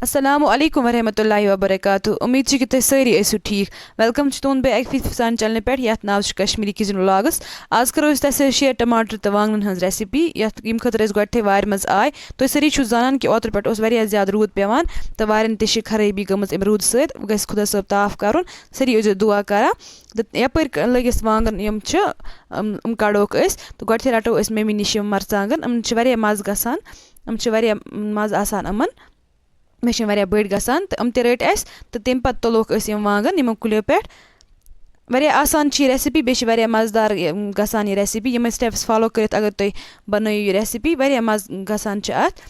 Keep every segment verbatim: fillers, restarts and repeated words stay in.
السلام علیکم ورحمۃ اللہ وبرکاتہ۔ امید چھِ کہِ تُہۍ سٲری ٲسِو ٹھیٖک۔ ویلکم چھُ تُہُنٛد بیٚیہِ اَکہِ پھِرِ سانہِ چینلہِ پٮ۪ٹھ، یَتھ ناو چھُ کشمیٖری کچن ولاگس۔ آز کرو أسۍ تۄہہِ سۭتۍ شیئر ٹماٹر تہٕ وانگنن ہٕنٛز ریسپی، یَتھ، ییٚمہِ خٲطرٕ أسۍ گۄڈٕ تھے وارِ منٛز آے۔ تُہۍ سٲری چھِو زانان کہِ اوترٕ پٮ۪ٹھ اوس واریاہ زیادٕ روٗد پٮ۪وان تہٕ وارٮ۪ن تہِ چھِ خرٲبی گٔمٕژ اَمہِ روٗدٕ سۭتۍ۔ وۄنۍ گژھِ خۄدا صٲب تعاف کرُن، سٲری ٲسۍزیو دُعا کران۔ تہٕ یَپٲرۍ ک-، لٔگۍ اَسہِ وانگن یِم چھِ، یِم، یِم کڑوکھ أسۍ۔ تہٕ گۄڈٕ تھے رٹو أسۍ مٔمی نِش یِم مرژٕوانگن، یِمن چھِ واریاہ مَزٕ گژھان، یِم چھِ واریاہ مَزٕ آسان یِمن۔ مےٚ چھِ یِم واریاہ بٔڑۍ گژھان تہٕ یِم تہِ رٔٹۍ اَسہِ۔ تہٕ تَمہِ پَتہٕ تُلوکھ أسۍ یِم وانٛگَن یِمو کُلیو پٮ۪ٹھ۔ واریاہ آسان چھِ یہِ ریسِپی، بیٚیہِ چھِ واریاہ مَزٕدار یہِ، گژھان یہِ ریسِپی۔ یِمَے سِٹٮ۪پٕس فالو کٔرِتھ اگر تُہۍ بَنٲیِو یہِ ریسِپی، واریاہ مَزٕ گژھان چھِ اَتھ۔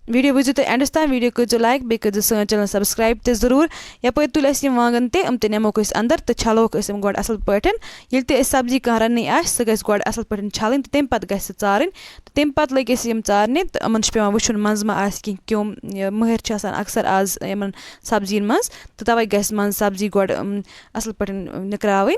ویٖڈیو وٕچھزیو تُہۍ اینڈَس تام، ویٖڈیو کٔرۍزیو لایک، بیٚیہِ کٔرۍزیو سٲنۍ چَنَل سَبسکرٛایِب تہِ ضٔروٗر۔ یَپٲرۍ تُلۍ اَسہِ یِم وانٛگَن تہِ، یِم تہِ نِموکھ أسۍ اَندَر تہٕ چھَلوکھ أسۍ یِم گۄڈٕ اَصٕل پٲٹھۍ۔ ییٚلہِ تہِ أسۍ سَبزی کانٛہہ رَنٕنۍ آسہِ، سۄ گژھِ گۄڈٕ اَصٕل پٲٹھۍ چھَلٕنۍ تہٕ تَمہِ پَتہٕ گژھِ سۄ ژارٕنۍ۔ تہٕ تَمہِ پَتہٕ لٔگۍ أسۍ یِم ژارنہِ تہٕ یِمَن چھُ پٮ۪وان وٕچھُن منٛزٕ ما آسہِ کینٛہہ کیوٚم۔ یہِ مٔہرۍ چھِ آسان اَکثَر آز یِمَن سَبزیَن منٛز، تہٕ تَوَے گژھِ منٛز سَبزی گۄڈٕ، اَم، اَصٕل پٲٹھۍ نِکراوٕنۍ۔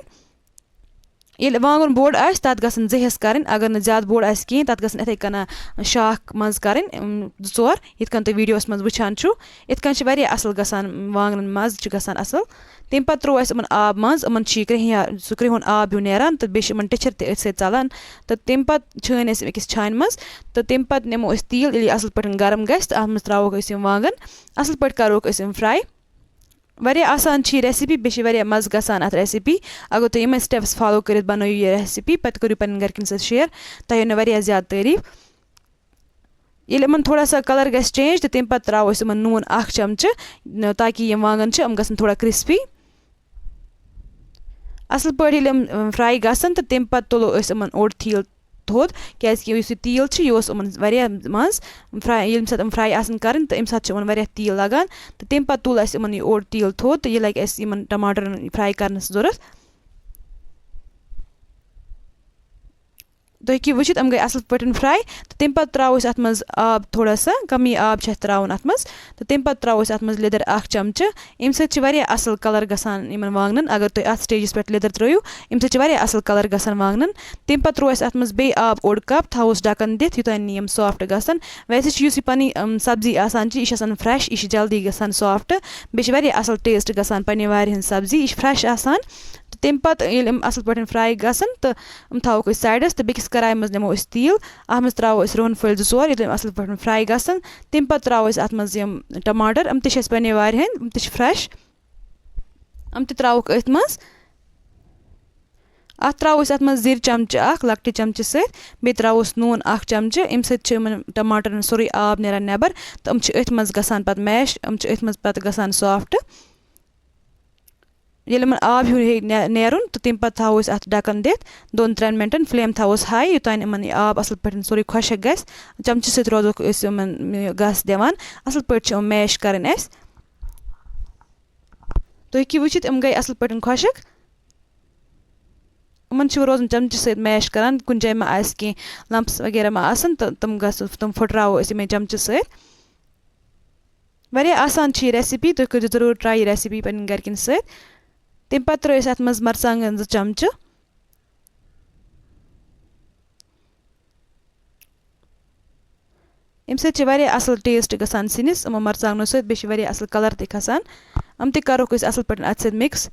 ییٚلہِ وانٛگُن بوٚڑ آسہِ، تَتھ گژھن زٕ حِصہٕ کَرٕنۍ۔ اگر نہٕ زیادٕ بوٚڑ آسہِ کِہیٖنۍ، تَتھ گژھن یِتھَے کَنۍ شاکھ منٛز کَرٕنۍ، اَم، زٕ ژور، یِتھ کٔنۍ تُہۍ ویٖڈیوَس منٛز وٕچھان چھُو۔ یِتھ کٔنۍ چھِ واریاہ اَصٕل گژھان، وانٛگنَن مَزٕ چھُ گژھان اَصٕل۔ تَمہِ پَتہٕ ترٛوو اَسہِ یِمَن آب منٛز، یِمَن چھِ یہِ کرٛہِنۍ یا سُہ کرٛہُن آب ہیوٗ نیران تہٕ بیٚیہِ چھِ یِمَن ٹِچھِر تہِ أتھۍ سۭتۍ ژَلان۔ تہٕ تَمہِ پَتہٕ چھٲنۍ اَسہِ یِم أکِس چھانہِ منٛز تہٕ تَمہِ پَتہٕ نِمو أسۍ تیٖل، ییٚلہِ یہِ اَصٕل پٲٹھۍ گرم گژھِ تہٕ اَتھ منٛز ترٛاووکھ أسۍ یِم وانٛگَن، اَصٕل پٲٹھۍ کَروکھ أسۍ یِم fry۔ واریاہ آسان چھِ یہِ ریسِپی، بیٚیہِ چھِ واریاہ مَزٕ گژھان اَتھ ریسِپی۔ اگر تُہۍ یِمَے سِٹٮ۪پٕس فالو کٔرِتھ بَنٲیِو یہِ ریسِپی، پَتہٕ کٔرِو پنٛنٮ۪ن گَرِکٮ۪ن سۭتۍ شِیَر، تۄہہِ یِیو نہٕ واریاہ زیادٕ تعریٖف۔ ییٚلہِ یِمَن تھوڑا سا کَلَر گژھِ چینج تہٕ تَمہِ پَتہٕ ترٛاوو أسۍ یِمَن نوٗن اَکھ چَمچہٕ، ن-، تاکہِ یِم وانٛگَن چھِ، یِم گژھن تھوڑا کرٛسپی۔ اَصٕل پٲٹھۍ ییٚلہِ یِم، ٲں، fry گژھن تہٕ تَمہِ پَتہٕ تُلو أسۍ یِمَن اوٚڑ تیٖل تھوٚد، کیٛازِکہِ یُس یہِ تیٖل چھُ، یہِ اوس یِمَن واریاہ منٛز fry، ییٚمہِ ساتہٕ یِم fry آسَن کَرٕنۍ تہٕ اَمہِ ساتہٕ چھِ یِمَن واریاہ تیٖل لَگان۔ تہٕ تَمہِ پَتہٕ تُل اَسہِ یِمَن یہِ اوٚڑ تیٖل تھوٚد تہٕ یہِ لَگہِ اَسہِ یِمَن ٹماٹرَن fry کَرنَس ضوٚرَتھ۔ تُہۍ ہیٚکِو وٕچھِتھ، یِم گٔے اَصٕل پٲٹھۍ fry۔ تہٕ تَمہِ پَتہٕ ترٛاوو أسۍ اَتھ منٛز آب تھوڑا سا، کَمٕے آب چھِ اَتھ ترٛاوُن اَتھ منٛز۔ تہٕ تَمہِ پَتہٕ ترٛاوو أسۍ اَتھ منٛز لیٚدٕر اَکھ چَمچہٕ۔ اَمہِ سۭتۍ چھِ واریاہ اَصٕل colour گژھان یِمَن وانٛگنَن۔ اگر تُہۍ اَتھ stageس پٮ۪ٹھ لیٚدٕر ترٛٲیِو، اَمہِ سۭتۍ چھِ واریاہ اَصٕل colour گژھان وانٛگنَن۔ تَمہِ پَتہٕ ترٛوو اَسہِ اَتھ منٛز بیٚیہِ آب اوٚڑ cup، تھاووس ڈَکَن دِتھ، یوٚتام نہٕ یِم soft گژھن۔ ویسے چھِ یُس یہِ پَنٕنۍ، یِم سبزی آسان چھِ، یہِ چھِ آسان fresh، یہِ چھِ جلدی گژھان soft۔ بیٚیہِ چھِ واریاہ اَصٕل taste گژھان پَنٕنہِ وارِ ہٕنٛز سبزی، یہِ چھِ fresh آسان۔ تہٕ تَمہِ پَتہٕ ییٚلہِ یِم اَصٕل پٲٹھۍ fry گژھن تہٕ یِم تھاووکھ أسۍ sideس تہٕ بیٚکِس کڑایہِ منٛز نِمو أسۍ تیٖل، اَتھ منٛز ترٛاوو أسۍ رُہَن پھٔلۍ زٕ ژور، ییٚلہِ یِم اَصٕل پٲٹھۍ fry گژھن۔ تَمہِ پَتہٕ ترٛاوو أسۍ اَتھ منٛز یِم ٹماٹر، یِم تہِ چھِ اَسہِ پَنٕنہِ وارِ ہٕنٛدۍ، یِم تہِ چھِ fresh، یِم تہِ ترٛاووکھ أتھۍ منٛز۔ اَتھ ترٛاوو أسۍ اَتھ منٛز زِرۍ چمچہٕ اَکھ لۄکٹہِ چمچہٕ سۭتۍ، بیٚیہِ ترٛاووس نوٗن اَکھ چمچہٕ۔ اَمہِ سۭتۍ چھِ یِمَن ٹماٹرَن سورُے آب نیران نٮ۪بَر تہٕ یِم چھِ أتھۍ منٛز گژھان پَتہٕ mash، یِم چھِ أتھۍ منٛز پَتہٕ گژھان soft۔ ییٚلہِ یِمَن آب ہیوٗ ہیٚیہِ نے-، نیرُن تہٕ تَمہِ پَتہٕ تھاوو أسۍ اَتھ ڈَکَن دِتھ دۄن ترٛٮ۪ن مِنٹَن، flame تھاووس high، یوٚتام یِمَن یہِ آب اَصٕل پٲٹھۍ سورُے خۄشٕک گژھِ۔ چمچہٕ سۭتۍ روزوکھ أسۍ یِمَن، یہِ، گَس دِوان۔ اَصٕل پٲٹھۍ چھِ یِم mash کَرٕنۍ اَسہِ۔ تُہۍ ہیٚکِو وٕچھِتھ، یِم گٔے اَصٕل پٲٹھۍ خۄشٕک۔ یِمَن چھِ روزان چمچہٕ سۭتۍ mash کَران، کُنہِ جایہِ ما آسہِ کینٛہہ lumps وغیرہ ما آسَن، تہٕ تِم گژھِ، تِم پھٕٹراوو أسۍ یِمَے چمچہٕ سۭتۍ۔ واریاہ آسان چھِ یہِ recipe، تُہۍ کٔرِو ضروٗر try یہِ recipe پنٕنٮ۪ن گرِکٮ۪ن سۭتۍ۔ تَمہِ پَتہٕ ترٲے أسۍ اَتھ منٛز مرژٕوانٛگن زٕ چمچہٕ۔ اَمہِ سۭتۍ چھِ واریاہ اَصٕل taste گژھان سِنِس یِمو مرژٕوانٛگنو سۭتۍ، بیٚیہِ چھِ واریاہ اَصٕل colour تہِ کھسان۔ یِم تہِ کَرہوکھ أسۍ اَصٕل پٲٹھۍ اَتھ سۭتۍ mix۔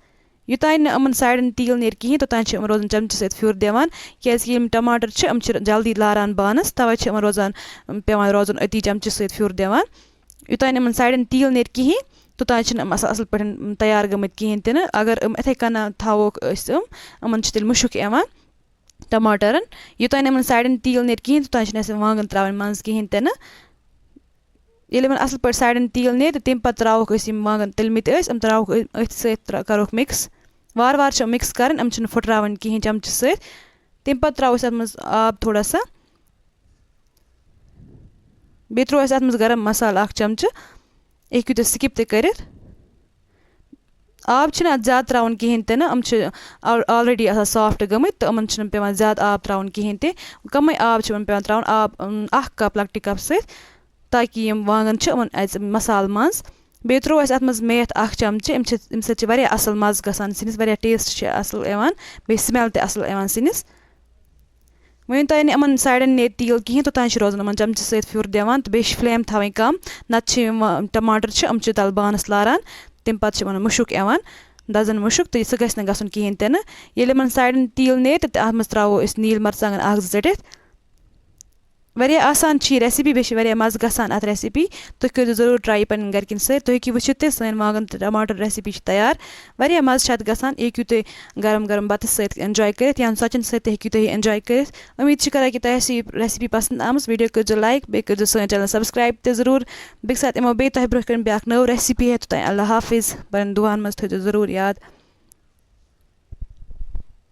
یوٚتانۍ نہٕ یِمَن sideن تیٖل نیرِ کِہیٖنۍ، توٚتانۍ چھِ یِم روزان چمچہٕ سۭتۍ پھیُر دِوان، کیٛازِکہِ یِم ٹماٹر چھِ، یِم چھِ جلدی لاران بانَس، تَوَے چھِ یِمَن روزان، یِم پٮ۪وان روزُن أتی چمچہٕ سۭتۍ پھیُر دِوان۔ یوٚتانۍ یِمَن sideن تیٖل نیرِ کِہیٖنۍ، توٚتانۍ چھِنہٕ یِم آسان اَصٕل پٲٹھۍ تیار گٔمٕتۍ کِہیٖنۍ تہِ نہٕ۔ اگر یِم یِتھَے کَنۍ تھاووکھ أسۍ یِم، یِمَن چھِ تیٚلہِ مُشُک یِوان ٹماٹرَن۔ یوٚتانۍ یِمَن sideن تیٖل نیرِ کِہیٖنۍ، توٚتانۍ چھِنہٕ اَسہِ یِم وانٛگَن ترٛاوٕنۍ منٛز کِہیٖنۍ تہِ نہٕ۔ ییٚلہِ یِمَن اَصٕل پٲٹھۍ sideن تیٖل نیرِ تہٕ تَمہِ پَتہٕ ترٛاووکھ أسۍ یِم وانٛگَن تٔلۍ مٕتۍ ٲسۍ، یِم ترٛاووکھ أ-، أتھۍ سۭتۍ ترٛا-، کَروکھ mix۔ وارٕ وارٕ چھِ یِم mix کَرٕنۍ، یِم چھِنہٕ پھٕٹراوٕنۍ کِہیٖنۍ چمچہٕ سۭتۍ۔ تَمہِ پَتہٕ ترٛاوو أسۍ اَتھ منٛز آب تھوڑا سا۔ بیٚیہِ ترٛوو اَسہِ اَتھ منٛز گرم مصالہٕ اَکھ چمچہٕ۔ یہِ ہیٚکِو تُہۍ skip تہِ کٔرِتھ۔ آب چھِنہٕ اَتھ زیادٕ ترٛاوُن کِہیٖنۍ تہِ نہٕ، یِم چھِ al-، already آسان soft گٔمٕتۍ تہٕ یِمَن چھِنہٕ پٮ۪وان زیادٕ آب ترٛاوُن کِہیٖنۍ تہِ۔ کَمٕے آب چھِ یِمَن پٮ۪وان ترٛاوُن، آب، اۭں، اَکھ cup لۄکٹہِ cup سۭتۍ، تاکہِ یِم وانٛگَن چھِ یِمَن اَژِ مصالہٕ منٛز۔ بیٚیہِ ترٛوو اَسہِ اَتھ منٛز میتھ اَکھ چمچہٕ، اَمہِ چھِ، اَمہِ سۭتۍ چھِ واریاہ اَصٕل مَزٕ گژھان سِنِس، واریاہ taste چھِ اَصٕل یِوان، بیٚیہِ smell تہِ اَصٕل یِوان سِنِس۔ وۄنۍ یوٚتام نہٕ یِمَن سایڈَن نیرِ تیٖل کِہیٖنۍ، توٚتام چھِ روزان یِمَن چَمچہٕ سۭتۍ پھیُر دِوان تہٕ بیٚیہِ چھِ flame تھاوٕنۍ کَم، نَتہٕ چھِ یِم، آ، ٹماٹر چھِ، یِم چھِ تَلہٕ بانَس لاران، تَمہِ پَتہٕ چھِ یِمَن مُشُک یِوان، دَزَن مُشُک، تہٕ سُہ گژھِ نہٕ گژھُن کِہیٖنۍ تہِ نہٕ۔ ییٚلہِ یِمَن سایڈَن تیٖل نیرِ تہٕ اَتھ منٛز ترٛاوو أسۍ نیٖلۍ مَرژٕوانٛگَن اَکھ زٕ ژٔٹِتھ۔ واریاہ آسان چھِ یہِ recipe، بیٚیہِ چھِ واریاہ مَزٕ گژھان اَتھ recipe۔ تُہۍ کٔرۍزیٚو ضروٗر try یہِ پنٕنٮ۪ن گرِکٮ۪ن سۭتۍ۔ تُہۍ ہیٚکِو وٕچھِتھ تہِ سٲنۍ وانٛگَن تہٕ ٹماٹر recipe چھِ تیار۔ واریاہ مَزٕ چھِ اَتھ گژھان۔ یہِ ہیٚکِو تُہۍ گرم گرم بَتَس سۭتۍ enjoy کٔرِتھ یا ژۄچَن سۭتۍ تہِ ہیٚکِو تُہۍ یہِ enjoy کٔرِتھ۔ اُمید چھِ کران کہِ تۄہہِ آسہِ یہِ recipe پسنٛد آمٕژ۔ Video کٔرۍزیٚو like، بیٚیہِ کٔرۍزیٚو سٲنۍ channel subscribe تہِ ضروٗر۔ بیٚکہِ ساتہٕ یِمو بیٚیہِ تۄہہِ برٛونٛہہ کَنہِ بیٛاکھ نٔو recipe ہٮ۪تھ۔ توٚتام اللہ حافظ۔ پنٕنٮ۪ن دُعاہَن منٛز تھٲیزیٚو ضروٗر یاد۔